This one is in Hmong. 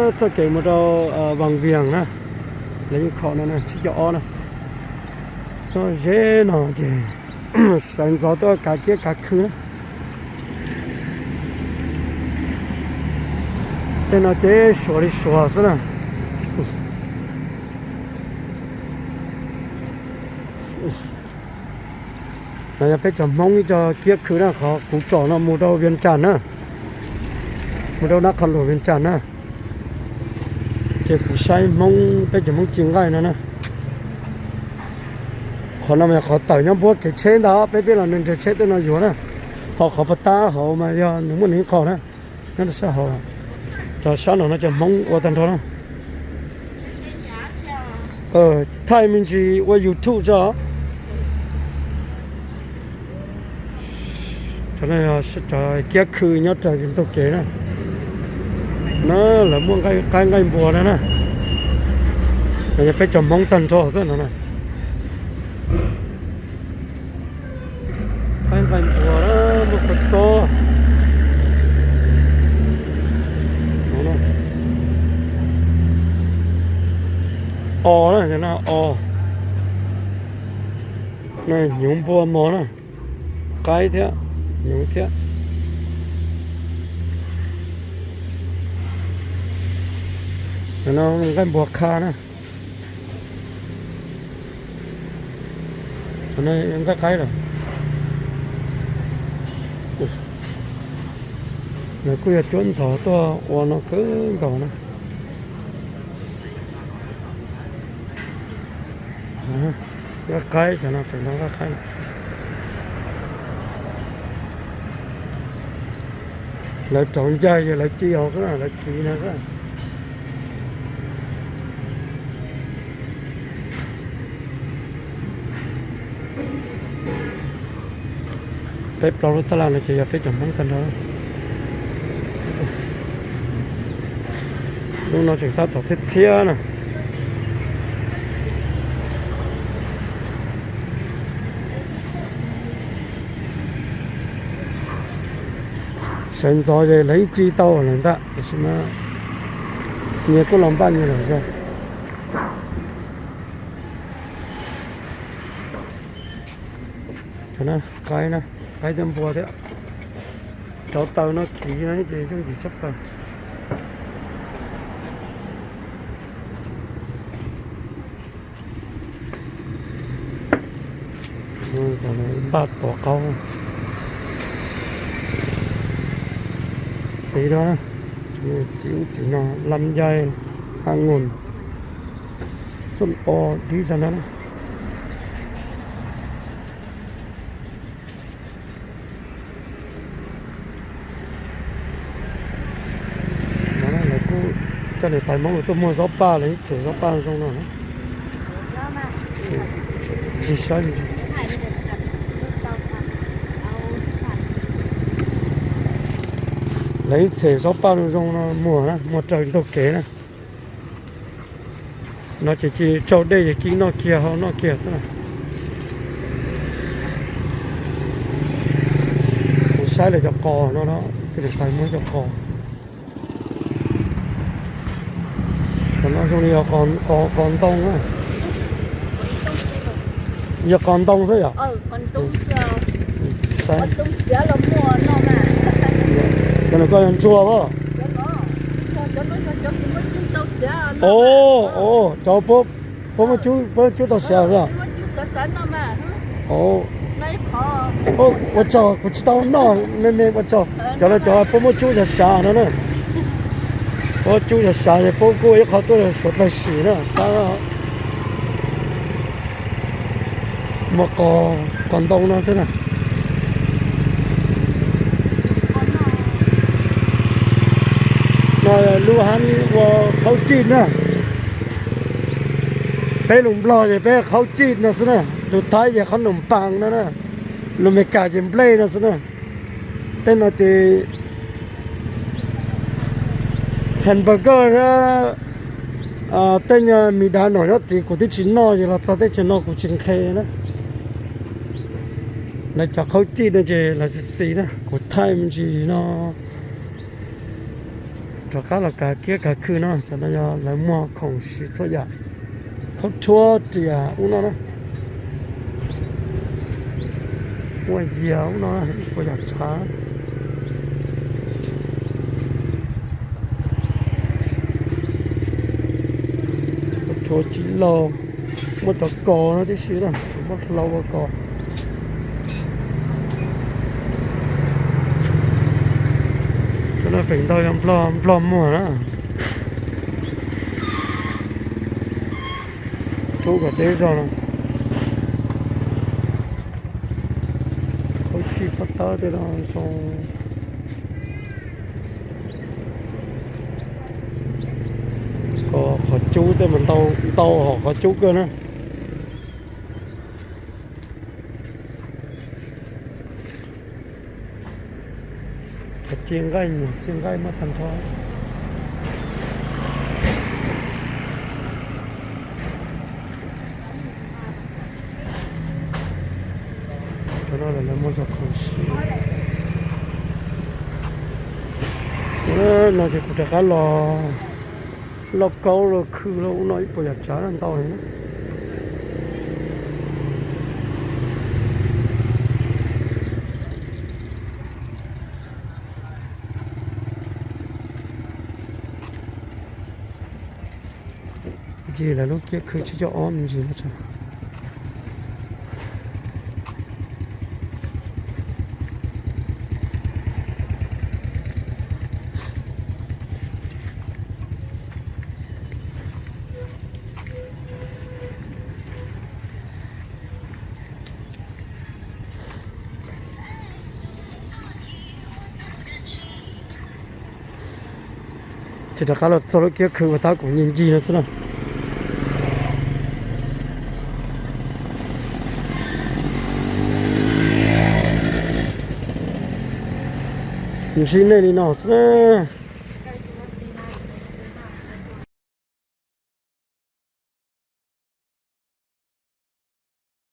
Txoj kev mus rau Vaj Viam na, lawv yeej kho no na, tsib caug ob na. Txoj zeb no ces sawv ntxov tuaj kav kiab kav khw na. Tej no ces suav li suav xwb na. No yog peb cov Hmoob ib co kiab khw na, qhov kuv tsom no mus rau Vias Cas na, mus rau nab qhov luam Vias Cas na. Ces kuv saib Hmoob, peb cov Hmoob ci nqaij no na. Qhov no mas yog qhov tawm nyob npuab kev tsheb ntag, peb peb los nws nres tsheb tej no yuav na. Ho qhov pas tab hauv mas yog nws muaj nws ib qho na, nyob rau sab hauv. Cov sab no no cov Hmoob ua tag nrho na. Thaij me ntsis ua YouTube tso. Cov no yog cov kiab khw nyob raws ntug kev na. Na lawv muaj nqaij qaib nqaij npua na na. Yog peb cov Hmoob tag nrho xwb no na. Qaib nqaij npua na, muaj kua txob. Os na, os. Hnyuv npua mos na, qaib thiab, hnyuv thiab. No nqaij npua qha na. Nqaij qaib lawm. Lawv kuj yog cuab ntxov tuaj ua no kawg nkaus na. Nqaij qaib, cov no tseem nqa nqaij qaib. Lawv rauv ncaj ces lawv ci hauv xwb, lawv kiv no xwb. Peb plaub lub tab laj no ces yog peb cov Hmoob tag nrho. Lub no tseem tab tom txhiab txhiab na. Sawv ntxov ces lawv yeej ci tau lawm ntag, tiam sis mas nyias kuj los npaj nyias lawm zog. Qaib na, qaib thiab npua thiab. Cov taws no kiv no ces yooj yim tshaj plaws. Npaj tuav qaub. Txiv no, txiv ub txiv no, lam ncai, ha ngus, xum o dib tag no. Lawv kuj coj niam tais Hmoob tuaj muag zaub paj, lawv yeej txhem zaub paj zoo no. Tsis saib, lawv yeej txhem zaub paj zoo zoo no muag na, muag raws ntug kev na. No ces cia tsau dej ces kib noj kiag hau noj kiag xwb na. Kuv saib lawv cov qos no, tej niam tais Hmoob cov qos. Qos no zoo li yog qos ntoo na. Yog qos ntoo xwb yom? Cov no koj yog ntsuag os. Cov puab muaj cub tau siav os. Ua tsaug, kuv tsis tau noj me me ua tsaug. Cov no cov puab muaj cub siav siav no na. Puab cub siav siav es puab kuj ib qho tuaj suav dawg sim na. Muaj qos ntoo no thiab na. No lub hab ua khaub cij na. Peb lus Nplog ces peb khaub cij no xwb na, lus Thaib ces khaub num paas no na, lus Meskas ces nplej no xwb na. Tej no ces hamburger thiab tej nyuag mis dav num nyob tid kuv twb tsis noj, ces los txog teb chaws no kuv tsis nqhes na. Lawv cov khaub cij no ces lawv xis xis na, kuv thaij me ntsis no. Rov qab los kag kiab kag khw no, cov no yog lawv muag khoom siv txhua yam, thaub rhuab riam ub no na, muaj yias ub no, ib puas yam tsav. Thaub rhuab tsis laug, muaj cov kos no tib si na, muaj hlau ua kos. Cov no feem ntau yog nplog, nplog muag na. Rub kom deb zog no. Qhov txhij pob tawb tej no zoo. Kos qhov cub tej mas ntau, ntau hom qhov cub kawg na. Qhov ci nqaij, nyuag ci nqaij muaj tag nrho. Cov no lawv muag cov khoom siv. No ces kuv rov qab los lauj kaub los khw los ub no ib puas yam tsav ntau heev na. Ncig lawv lub kiab khw tsib caug ob me ntsis no tso. Ces rov qab los txog lub kiab khw uas tab kuv ncig ncig no xwb na. Ntsib nej li no xwb na.